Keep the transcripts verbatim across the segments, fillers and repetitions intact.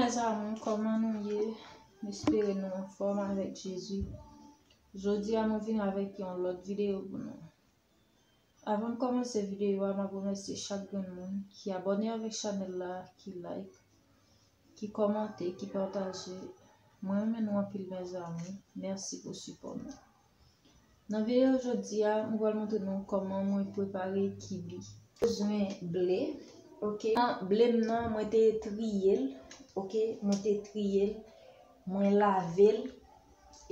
Mes amours, kòman nou ye? M espere nou anfòm avèk Jezi. Jodi a, mwen vin avèk yon lòt videyo pou nou. Avan m kòmanse videyo a, m ap remèsye chak grenn moun ki abòne avèk chanèl la, ki like, ki kòmante, ki pataje. Mwen renmen nou anpil, mes amours. Mèsi pou sipò nou. Nan videyo jodi a, mwen pral montre nou kòman mwen prepare kibi. Bezwen ble, oke. Nan ble m nan, mwen te triye l, oke. Mwen te triye l, mwen lave l,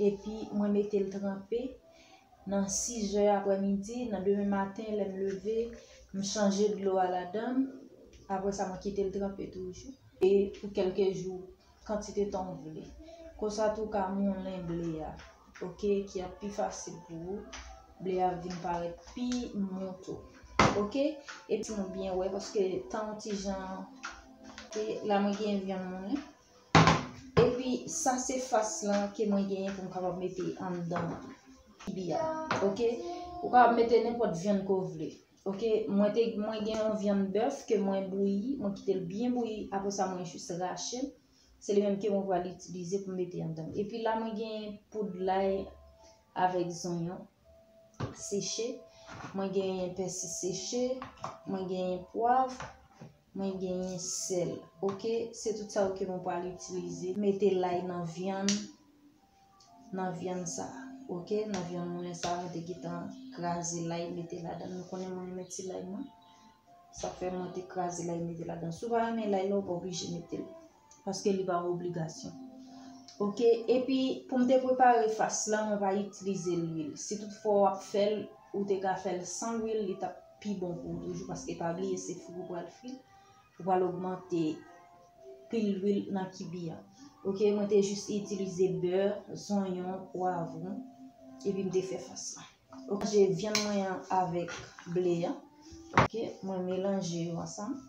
epi mwen mete l tranpe. Nan sizè aprèmidi, nan demen maten, lè m leve, m chanje dlo a ladan l. Apre sa, mwen kite l tranpe toujou. E pou kèlke jou, kantite tan w vle. Konsa tou w ka moulen ble a, oke, ki ap pi fasil pou ou. Ble a ap vin parèt pi mou tou. Oke? Epi nou byen wè, paske tan yon ti jan, e la mwen gen vyann mwen. Epi sa se fas lan ke mwen genyen pou m kapab mete anndan kibi a. Oke? Ou kapab mete nenpòt vyann ke w vle. Oke? Mwen te, mwen gen yon vyann bèf ke mwen bouyi, mwen kite l byen bouyi, apre sa mwen jis rache l. Se li menm ke mwen pral itilize pou m mete anndan. Epi la mwen gen poud lay avèk zonyon seche, mwen gen pèsi seche, mwen gen pwav, mwen gen sèl. Oke, se tout sa yo ke mwen pral itilize. Mete lay nan vyann, nan vyann sa. Oke, nan vyann mwen sa, mwen te gentan kraze lay, mete ladan. Nou konnen mwen renmen ti lay mwen. Sa fè mwen te kraze lay mete ladan. Si w pa renmen lay la, ou pa oblije mete l. Paske li pa yon obligasyon. Oke, epi pou m te prepare fas lan, mwen pa itilize lwil. Si toutfwa w ap fè l, ou te ka fè l san lwil, li t ap pi bon pou ou toujou, paske pa bliye se fri ou pral fri l. Ou pral ogmante pil lwil nan kibi a. Oke, mwen te jis itilize bè, zonyon, pwavwon, epi m te fè fas lan. Oke, manje vyann mwen an avèk ble a. Oke, mwen melanje yo ansanm.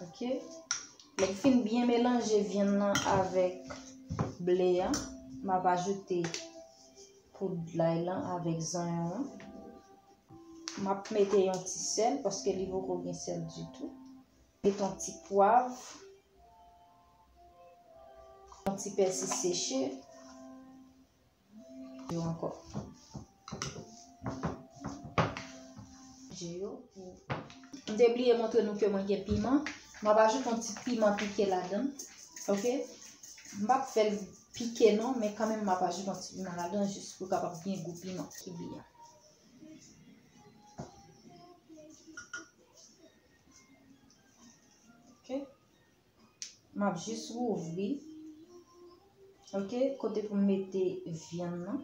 Oke. Lè m fin byen melanje vyann nan avèk ble a, m ap ajoute poud lay lan avèk zonyon an. M ap mete yon ti sèl paske li poko gen sèl ditou. Mete yon ti pwav, yon ti pèsi seche. Yo ankò. Je yo pou. M te bliye montre nou ke mwen gen piman. M ap ajoute yon ti piman pike ladan. Oke? M p ap fè l pike non, men kanmenm m ap ajoute yon ti piman ladan jis pou kapab gen gou piman kibi a. Oke? M ap jis wouvri. Oke, kote pou m mete vyann nan.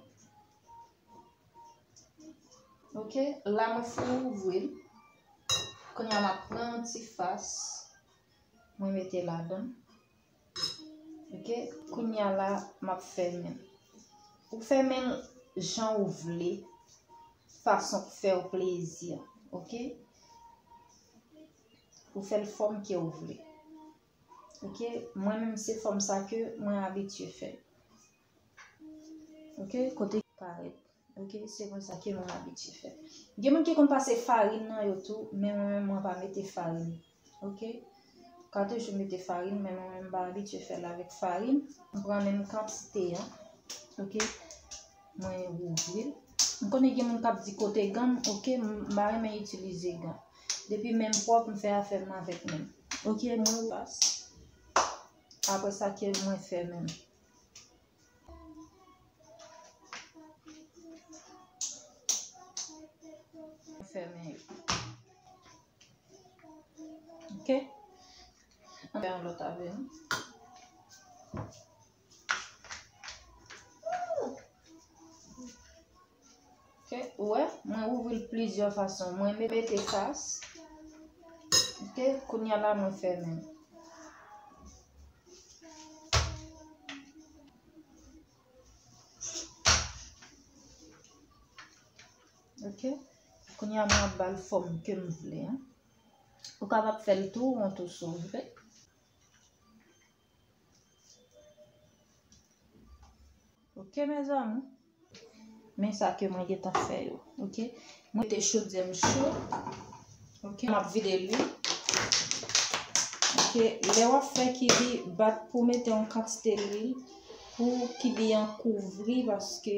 Oke, la mwen fin wouvri l. Kounye a m ap pran yon ti fas. Mwen mete ladan. Oke, kounye a la m ap fèmen l. Ou fèmen l jan ou vle, fason k fè w plezi. Oke? Ou fè l fòm ke w vle. Oke, mwen menm se fòm sa ke mwen abitye fè. Oke, kote ki parèt. Oke, se konsa ke mwen abitye fè. Gen moun ki konn pase farin nan yo tou, men mwen menm mwen pa mete farin. Oke, ou ka toujou mete farin, men mwen menm m pa abitye fè l avèk farin. M pran menm kantite an. Oke, mwen ouvri l. M konnen gen moun k ap di kote gan m, oke, m pa renmen itilize gan. Depi men m pwòp, m fè afè m avèk men m. Oke, mwen pas. Apre sa ke mwen fèmen l. Fèmen yo. Oke. Ann fè yon lòt avè nou. Oke, ou wè, mwen ouvri l plizyè fason. Mwen mete fas. Oke, kounye a la mwen fèmen. Oke, kounye a mwen ap ba l fòm ke m vle an. Ou kapab fè l tou won tou si w vle. Oke, mes amours. Men sa ke mwen gentan fè yo. Oke? Mwen mete chodyè m cho. Ok, m ap vide lwil. Ok, lè w ap fè kibi, bat pou mete yon kantite lwil pou kibi an kouvri, paske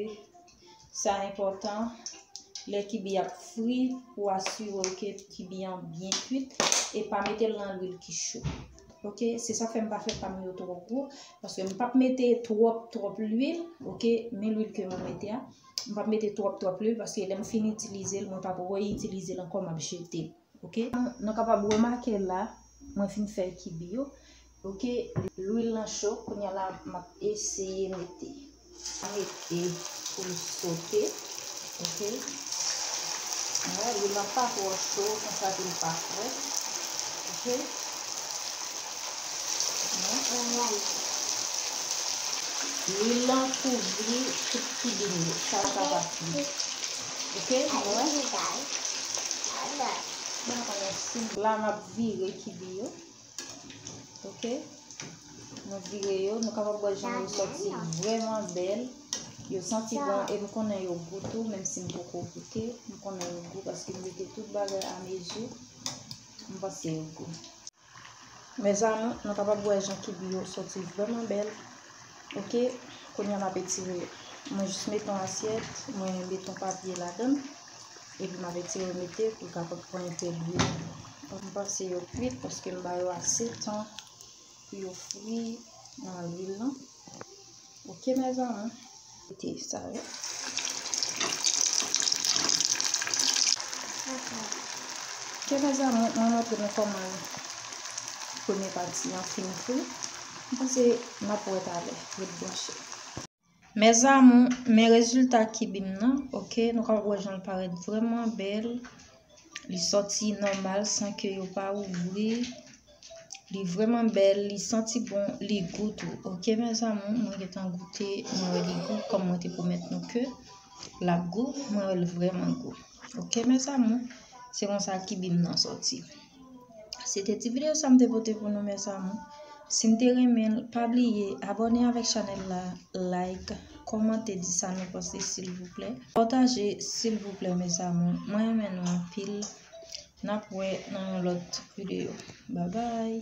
sa enpòtan. Lè kibi ap fri, pou asire w ke kibi an byen kuit e pa mete l nan lwil ki cho. Ok, se sa fè m pa fè pa m yo twò gwo, paske m p ap mete twòp twòp lwil, ok, men lwil ke mwen mete a, m p ap mete twòp twòp lwil, paske lè m fin itilize l, mwen p ap reyitilize l ankò, m ap jete l. Ok, nou kapab remake la, mwen fin fè kibi yo. Ok, lwil lan cho, kounye a la m ap eseye mete. Mete pou l sote. Ok. Wè, lwil lan pa twò cho, konsa pou l pa frèt. Ok. Lwil lan kouvri tout kibi m yo. Sa pa fasil. Ok, nou wè. Mwen konnen si la m ap vire kibi yo. Ok. Nou vire yo. Nou kapab wè jan yo sòti vrèman bèl. Yo santi bon e m konnen yo gou tou, menm si m poko goute. M konnen yo gou paske m mete tout bagay a mezi. M panse yo gou. Mezanmi, nou kapab wè jan kibi yo sòti vrèman bèl. Ok, kounye a m ap etire yo. Mwen jis mete yon asyèt, mwen mete yon papye ladan l, epi m ap etire yo mete pou l kapab pran enpe lwil. M panse yo kwit paske m ba yo ase tan pou yo fri nan lwil lan. Ok, mezanmi. Mete sa yo. Ok, mezanmi, mwen montre nou kòman premye pati an fin fri. M panse n ap wè talè. Ret branche. Mezanmi, men rezilta kibi m nan. Ok, nou kapab wè jan l parèt vrèman bèl. Li sòti nòmal san ke yo pa ouvri. Li vrèman bèl, li santi bon, li gou tou. Ok, mezanmi, mwen gentan goute, mwen wè li gou, kòm mwen te pwomèt nou ke l ap gou, mwen wè l vrèman gou. Ok, mezanmi, se konsa kibi m nan sòti. Se te ti videyo sa m te pote pou nou, mezanmi. Si n te renmen l, pa bliye abòne avèk chanèl la, like, kòmante, di sa nou panse, silvouplè. Pataje, silvouplè, mezanmi. Mwen renmen nou anpil. N ap wè nan yon lòt videyo. Babay!